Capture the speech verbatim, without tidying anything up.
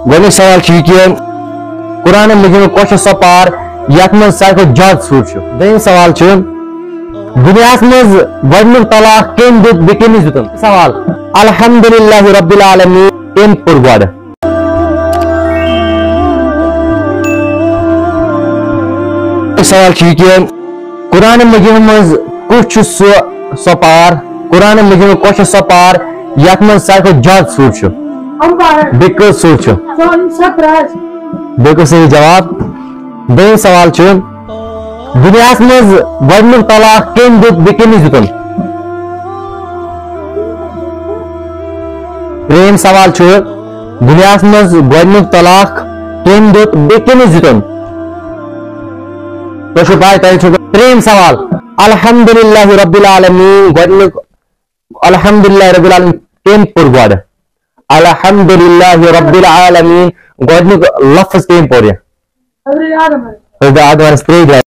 گۄڈٕنیُک سوال چھُ یہِ کہِ قرآن مجیدُک کۄس چھےٚ سۄ پار یَتھ منٛز ساروی کھۄتہٕ زیادٕ سوٗر چھُ؟ دوٚیِم سوال چھُ، دُنیاہَس منٛز گۄڈٕنیُک طلاق کٔمۍ دیُت، بیٚیہِ کٔمِس دیُتُن؟ سوال، الحمدللہ رب العالمین کٔمۍ پوٚر گۄڈٕ؟ سوال چھُ یہِ کہِ قرآن مجیدَس منٛز کُس چھُ سُہ سۄ پار، قرآن مجیدُک کۄس چھےٚ سۄ پار یَتھ منٛز ساروی کھۄتہٕ زیادٕ سوٗر چھُ؟ بیٚیہِ کٔژ سوٗر چھُ؟ بیٚیہِ کٔژ صحیح جواب؟ دوٚیِم سوال چھُ، دُنیاہَس منٛز گۄڈٕنیُک طلاق کٔمۍ دیُت، بیٚیہِ کٔمِس دیُتُن؟ ترٛیٚیِم سوال چھُ، دُنیاہَس منٛز گۄڈٕنیُک طلاق کٔمۍ دیُت، بیٚیہِ کٔمِس دیُتُن؟ تۄہہِ چھُو پَے، تۄہہِ چھُو ترٛیٚیِم سوال، الحمدللہ رب العالمین گۄڈٕنیُک، الحمدللہ رب العالمین کٔمۍ پوٚر گۄڈٕ؟ الحمدللہ رب العالمین گۄڈٕنیُک لفظ کٔمۍ پوٚر یہِ؟ حضرت آدم علیہ السلام۔ حضرت آدم علیہ السلام ترٛیٚیہِ درٛایہِ۔